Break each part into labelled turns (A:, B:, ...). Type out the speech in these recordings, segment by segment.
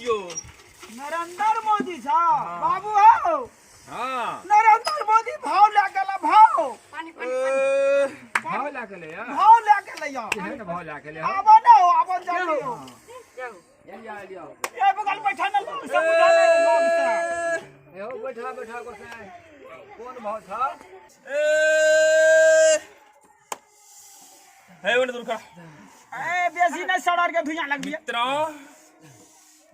A: छियो।
B: नरेंद्र मोदी छा बाबू हो।
C: हाँ।
B: नरेंद्र मोदी भाव लए गेला भाव।
D: पानी पानी पानी।
C: भाव लए के ले आ।
B: भाव लए के ले आ।
C: केहन भाव लए के ले आ?
B: आबो ने हो, आबो जल्दी हो।
D: जाओ।
C: लिया लिया।
B: ए बगल बैठा ना लोग सब बुझा ले लोग से।
C: एहो बैठा बैठा गोसाई। कोन भाव छा?
A: ए हे ओने दुर्गा।
B: ए बेसी नहीं सड़र के धुइयां लगबिया।
A: मित्रों,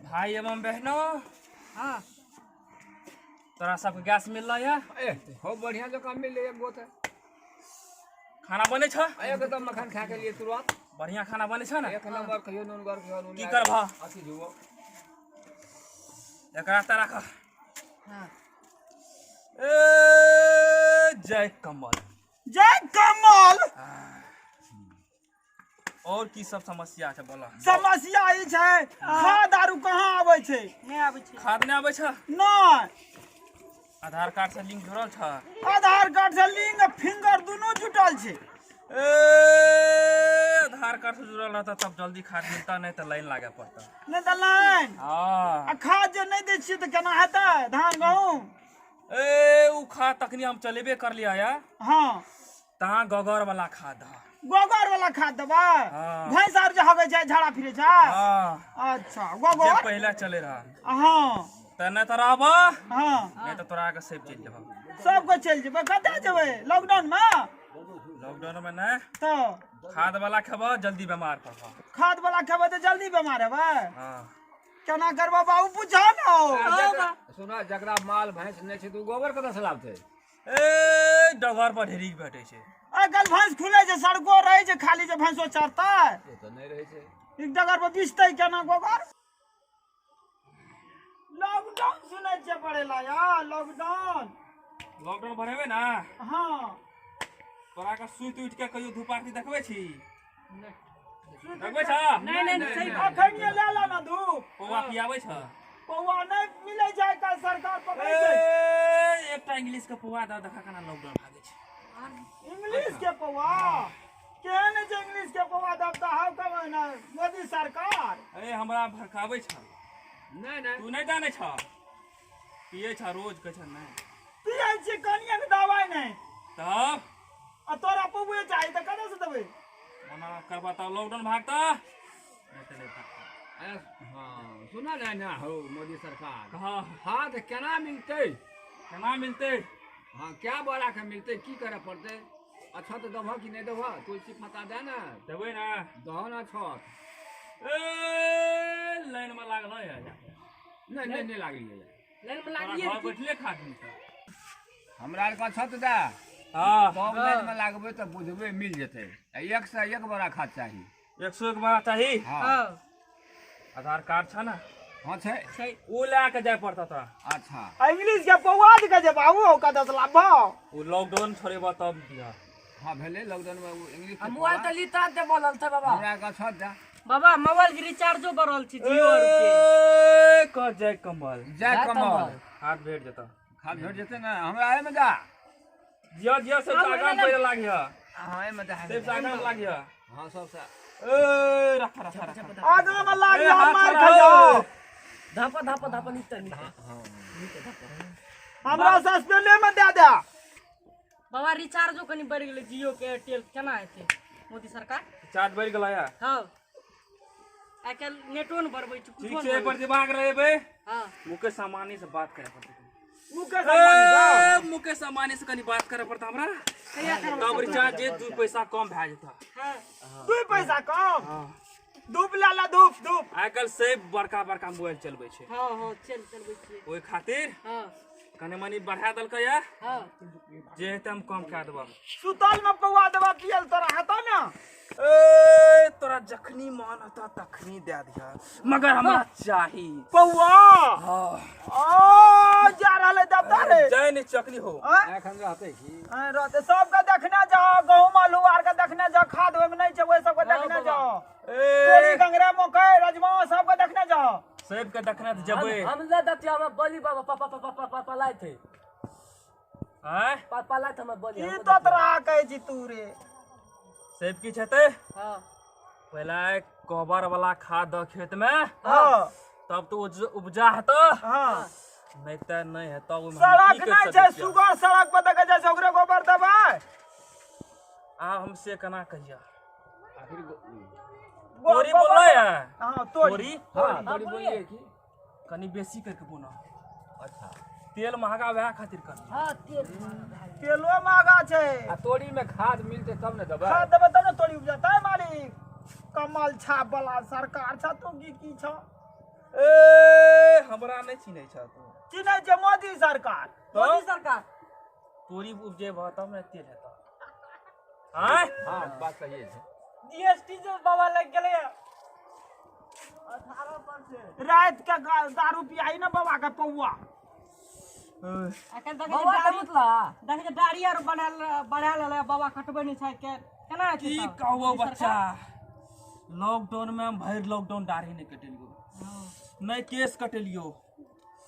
A: भाई एवं बहनों,
D: हाँ।
A: तोरा सबके गैस मिलल या?
C: ए खूब बढ़िया जकाँ मिललै एक गोटे।
A: खाना बनै छ?
C: एकदम मखान खा के लिए तुरंत।
A: बढ़िया खाना बनै छ ने?
C: एक नंबर कहियो नूनगर कहियो नून।
A: की करबह?
C: अथी जुओ।
A: एकरा तऽ राख।
D: हाँ।
A: ए जय कमल।
B: जय कमल।
A: और की सब समस्या छै बोला?
B: समस्या ई छै खाद आरू कहाँ आबै छै?
D: नहि आबै छै।
A: खाद नहि आबै छ?
B: नहि।
A: आधार कार्ड से लिंक जुड़ल छ?
B: आधार कार्ड से लिंक फिंगर दुनू जुटल छै।
A: ए आधार कार्ड से जुड़ल रहता तब जल्दी खाद मिलता, नहीं तो लाइन लागे पड़ता।
B: नहि तऽ लाइन।
A: हाँ।
B: आ खाद जे नहि दै छियै तऽ केना हेतै धान गहूम?
A: ए उ खाद तखनी हम चलेबे कर लिया या।
B: हाँ।
A: तहाँ गोबर वाला खाद ह।
B: गोबर वाला खाद देबै?
A: हाँ।
B: भैंस आर जे हगै छै झाड़ा फिरै छै?
A: हाँ।
B: अच्छा गोबर
A: जे पहले चले रहा।
B: हाँ।
A: त नहि तऽ रहब।
B: हाँ।
A: नहीं तऽ तोरा के सब चलि जेबह।
B: सबके चलि जेबै। कतऽ जेबै लॉकडाउन में?
A: लॉकडाउन में नहि।
B: तऽ
A: खाद वाला खेबह जल्दी बीमार पड़बह।
B: खाद वाला खेबै तऽ जल्दी बीमार हेबै?
A: हाँ।
B: केना करबह बाबू बुझा न।
C: सुना जकरा माल भैंस नहि छै तऽ ओ गोबर कतऽ से लाबतै?
A: ए डगर पर ढेरी भेटै छै।
B: आइ काल्हि भैंस खुलै छै, सड़को रहै छै खाली जे भैंसो चरतै।
C: ओ तऽ नहि रहै छै।
B: एक डगर पर बिछतै केना गोबर? लॉकडाउन सुनै छियै पड़ेला या लॉकडाउन।
A: लॉकडाउन बढ़ेबै ने?
B: हाँ।
A: तोरा के सुति उठि के कहियो धूप आरती देखबै छी? देखबै छ?
D: नहि नहि सही बात।
B: अखन ये ले ला ना धूप।
A: पौआ पियाबै छ?
B: पौआ नहि मिलै छै आइ काल्हि, सरकार पकड़ै छै।
A: ए एकटा इंग्लिश के पौआ दऽ देखा केना लॉकडाउन भागै छै।
B: इंग्लिश के पौआ केहन छै? इंग्लिश के पौआ दब तऽ हाउ कब ने मोदी सरकार।
A: ए हमरा भड़काबै छ।
C: नहि नहि
A: तू नहि जानै छ, पियै छ रोज कहै छ नहि
B: पियै छी कनिए के दवाइ नहि।
A: तब
B: आ तोरा पौए चाही तऽ कतऽ से देबै?
A: मना करबा तब लॉकडाउन भागता, नहि तऽ नहि भागता।
C: हाँ सुना ने ना हो मोदी सरकार।
A: हाँ।
C: खाद केना मिलतै?
A: केना मिलतै?
C: हाँ क्या बोरा के मिलतै? की करे पड़तै? अच्छा तऽ देबह कि नहि देबह? तुलसी पत्ता दे ने।
A: देबै ने।
C: दहो ने छत।
A: ए लाइन में लागल है।
C: नहि नहि नहि लागलियै।
D: लाइन में
A: तोरा
D: लागिए
A: घर बैठले खाद मिलतै।
C: हमरा आरके छत दे।
A: हाँ।
C: तब लाइन में लागबै तऽ बुझबै मिल जेतै। एक से एक बोरा खाद चाही।
A: 101 बोरा चाही?
C: हाँ।
D: हाँ।
A: आधार कार्ड छ ने?
C: हाँ छै।
D: छै।
A: ओ लए के जाय पड़ता तोरा।
C: अच्छा।
B: इंग्लिश के पौआ दे के जे बाबू कतऽ से लाबहो?
A: ओ लॉकडाउन छोड़ेबा तब दिहा।
C: हाँ भेलै लॉकडाउन में ओ इंग्लिश के
D: मोबाइल
C: पौआ।
D: तऽ ली तुरंत बोलल थे बाबा।
C: हमरा आरके छत दे।
D: बाबा मोबाइल के रिचार्जो बढ़ल छै जियो आर के।
A: ए कह जय कमल।
C: जय कमल।
A: हाथ भेट जेता।
C: खाद भेट जेतै ने हमरा एहिमे दे।
A: जिया जिया सबसे आगाँ पहिले लागिह।
C: हाँ एहिमे दे।
A: सबसे आगाँ लागिह।
C: हाँ सबसे।
A: ए रख रख रख।
B: आगाँ में लागी
A: ए, हाथ
B: मार
A: छोड़ा,
B: खा जाओ।
A: ए।
D: धापा धापा धापा नीचे नीचे।
B: हमरा सस्पेंडे में दे दे।
D: बाबा रिचार्जो कनी बढ़ि गेलै जियो के एयरटेल केना हेतै मोदी सरकार?
A: चार्ज बढ़ि गेलै या?
D: हाँ। आइ काल्हि नेटो ने बढ़बै छै।
A: ठीक
D: कुछो
A: छै, एहि पर दिमाग रहेबै।
D: हाँ।
A: मुकेश अंबानी से बात करे पड़तै।
B: मुकेश अंबानी
A: ए, मुकेश अंबानी से कनी बात करे पड़तै हमरा।
D: कहिया करबै?
A: तब रिचार्ज जे 2 पैसा कम भए जेतै।
D: हाँ।
B: 2 पैसा कम?
A: हाँ।
B: धूप ला ला धूप धूप।
A: आइ काल्हि सब बड़का बड़का मोबाइल चलबै छै।
D: हाँ हाँ चल चलबै छियै।
A: ओहि खातिर
D: हाँ।
A: कनी मनी बढ़ा देलकै या।
D: हाँ।
A: जे हेतै हम कम कए देबऽ।
B: सुतल में पौआ देबऽ पियल तोरा हेतौ ने?
A: ए तोरा जखनी मन हेतौ तखनी दए दिहऽ, मगर हमरा चाही
B: पौआ।
A: हाँ।
B: ओ जा रहल है दबदा रे।
A: जय नहीं चकनी हो।
C: एखन रहतै की?
B: रहतै। सबके देखने जाओ, गहूम आलू आर के देखने जाओ, खाद ओहिमे नहि छै ओहि सबके देखने जाओ। तोरी गंगरा मकई राजमा सबके देखने जाओ।
A: सबके देखने तऽ जेबै।
E: हम ले दतिया हमरा बलि बाबा पापा पापा पापा पापा लाए थे।
A: आँय?
E: पापा लाए थे हमरा बलि।
B: की तो तोरा कहै छी तू रे?
A: सब किछु हेतै?
D: हाँ।
A: पहिले गोबर वाला खाद दऽ खेत में।
B: हाँ।
A: तब तो उपजा हेतो।
B: हां
A: नहीं त नहीं हेतो। ओहिमे हम
B: सड़क
A: की करि
B: नहीं
A: सकै
B: छै,
A: छियै?
B: सुगर सड़क पर देखे जाइ छै, ओकरे गोबर देबै।
A: आब हम से केना कहिया?
C: आखिर
A: तोरी बोललै है?
B: हां, तोरी।
A: तोरी।
C: हाँ, तोरी बोलिए की
A: कनी बेसी करके बोना।
C: अच्छा,
A: तेल महंगा वएह खातिर कर।
D: हाँ, तेल।
B: तेलो महंगा छै।
C: आ तोरी में खाद मिलते तब ने देबै।
B: खाद देबै तब ने तोरी उपजतै। मालिक, कमल छाप वाला सरकार छ, तू की की छ?
A: ए, हमरा नहीं चिन्है छ तू।
B: चिन्है छै मोदी सरकार।
D: मोदी सरकार।
A: तोरी उपजेबह तब ने तेल हेतौ। आँय?
C: हाँ, बात सही है।
D: जीएसटी जो बाबा लग गेलै।
B: रात के दारू पियाई ने बाबा के पौआ।
D: एखन देखै छै दाढ़ी, देखै छै दाढ़ी आर बनायल बढ़ा लेलै बाबा, कटबै नहि छै के केना हेतै
A: की
D: तब?
A: कहबो बच्चा, लॉकडाउन में हम भरि लॉकडाउन दाढ़ी नहीं कटेलियो, नहीं केस कटेलियो।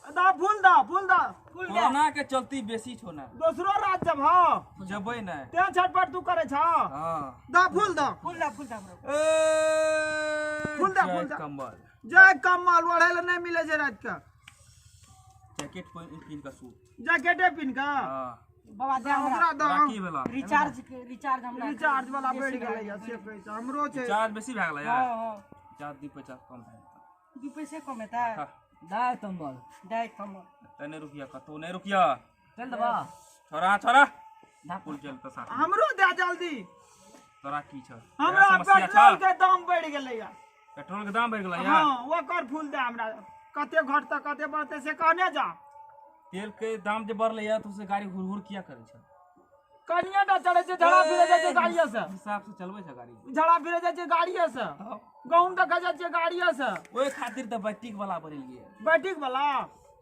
B: दा फूल, दा फूल, दा
D: फूल दे।
A: कोरोना के चलती बेसी छो ना।
B: दोसरो राज्य जब हँ
A: जबै नहीं।
B: तें छटपट तू करे छ।
A: हाँ।
B: दा फूल, दा।
D: फूल दे, फूल दे हमरो।
A: ए,
B: फूल दे,
A: जय
B: फूल दे।
A: कम्बल।
B: जय कमल। ओढ़े ले नहीं मिले छै रात के।
A: जैकेट पहिन के सूट।
B: जैकेटे पिन के।
A: हाँ।
D: बाबा, दे हमरा।
B: ओकरा दा।
A: तोरा की भेला?
D: रिचार्ज के, रिचार्ज हमरा।
B: रिचार्ज वाला बढ़ि गेलै या से कहै छै, हमरो छै।
A: चार्ज बेसी भए गेलै
D: हाँ।
A: यार।
D: हाँ।
A: चार्ज 2 पैसा कम भए गेलै।
D: 2 पैसे कम हेतै?
A: हाँ।
E: दाय तम्बल।
D: दे कमल।
A: एतऽ नहि रुकिया, कतहु नहि रुकिया।
E: चल दबा।
A: छोड़ा, छोड़ा, फूल चल तऽ साथ।
B: हमरो दे जल्दी।
A: तोरा की छ?
B: हमरा
A: समस्या
B: पेट्रोल
A: छ?
B: के दाम बढ़ि गेलै या।
A: पेट्रोल के दाम बढ़ि गेलै यार।
B: हाँ, ओकर फूल दे हमरा। कते घटतै, कते बढ़तै से कहने जा।
A: तेल के दाम जे बढ़लै या, तो से गाड़ी हुर हुर किया करै छै?
B: कनिये टा चढ़ै छै, झड़ा फिरे जाइ छै गाड़िये से।
A: हिसाब से चलबै छै गाड़ी।
B: झड़ा फिरे जाइ छै गाड़िये से, गहूम देखै जाइ छियै गाड़िये से।
A: ओहि खातिर तऽ बैटिक वाला बनेलियै।
B: बैटिक वाला?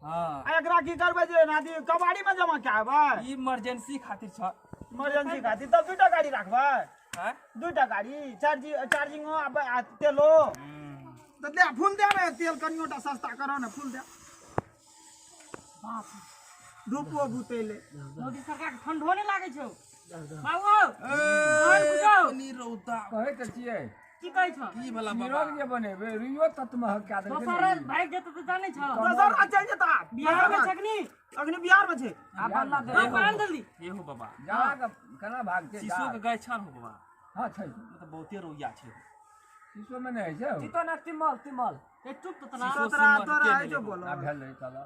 A: हाँ।
B: आ एकरा की करबै जे नादी कबाड़ी में जमा कए आबै?
A: इमरजेंसी खातिर छ।
B: इमरजेंसी खातिर तब दूटा गाड़ी राखबै?
A: आँय?
B: दूटा गाड़ी, चार्जिंगो आ तेलो। तऽ दे फूल, दे ने तेल कनियोटा सस्ता करऽ ने। फूल दे, धूपो बुतेले।
D: मोदी सरकार के ठंडो नहि लागै छौ बाबू। बुझाउ।
A: कनी रौदा।
C: कहै तऽ छियै।
D: की कहै छौ?
A: की भेला बाबा?
C: निरोग जे बनेबै, रुइयो तत महग कए देलकै
D: दोसर
C: ने।
D: राज्य भागि जेतै तऽ जानै छौ?
B: दोसर राज्य चलि जेता।
D: बिहार मे छै कि?
B: अखनी बिहार में छै।
E: आ बल्ला दे।
D: नहीं पान जल्दी।
A: ये हो बाबा।
C: जाड़ा के केना भागतै?
A: शीशो के गाछ छन हो बाबा?
C: हाँ, छै।
A: मतलब बहुते रौया छै।
C: शीशो मे नहि होइ छै हौ।
E: तीतो ना, तिमल तिमल।
D: ए, चुप तऽ तना।
A: शीशो
B: तोरा
A: सिमर
B: तोरा
A: के
B: होइ छौ
A: भेलै?
B: बोलो।
C: आ भेलै चल।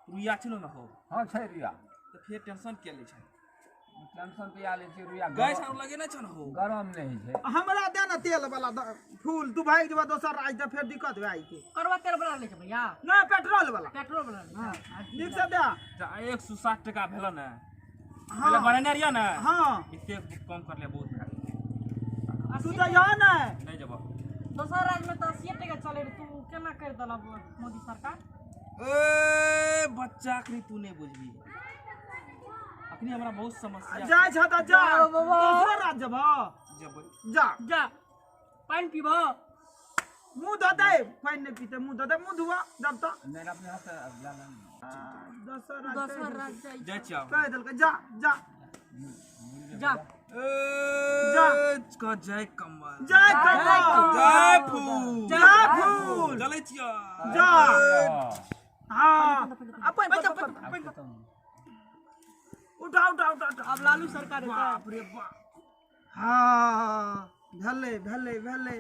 A: रुइया छै ने हो?
C: हाँ, छै रुइया।
A: तऽ फेर टेंशन के लै छै?
C: टेंशन तऽ आ लै छै रुइया।
A: गाछ आर लगे ने छन हो?
C: गरम नहि होइ छै।
B: हमरा दे ने तेल वाला फूल। तू भागि जेबा दोसर राज्य तऽ फेर दिक्कत भए जेतै।
D: करवा तेल बना लै छै भैया।
B: नहि, पेट्रोल वाला।
D: पेट्रोल बना लै छै।
B: नीक से दे।
A: तऽ 160 टका भेल ने? पहिले
B: हाँ।
A: बढ़ेने रहियै ने?
B: हाँ।
A: एते कम कर ले, बहुत भए गेलै।
B: तू तऽ यहाँ ने।
A: नहि जेबह।
D: दोसर राज्य में तऽ 80 टका चले रहे, तू केना करि देलक मोदी सरकार?
A: ए बच्चा, अखनी तू नहि बुझबी। अखनी हमरा बहुत समस्या।
B: जाइ छ तऽ जा, दोसरो राज्य जेबह?
A: जेबै।
B: जा।
D: जा, पानि पीबह।
B: मुँह धोतै? पानि नहि पीते, मुँह धोतै। मुँह धुआ जब तक।
C: नहि, अपने हाथ से ला ला।
B: दोसर राज्य।
D: दोसर राज्य जाइ।
A: जाइ छियै आब।
B: कहि देलकै, जा जा।
D: जा।
B: जा।
A: जा जय कमल।
B: जय कमल।
A: जय फूल।
B: जय फूल।
A: चलै छियै।
B: जा। हाँ, अपन अपन उठा, उठा, उठा, उठा।
D: अब लालू सरकार एतै।
B: बाप रे बाप! हाँ, भेलै भेलै भेलै।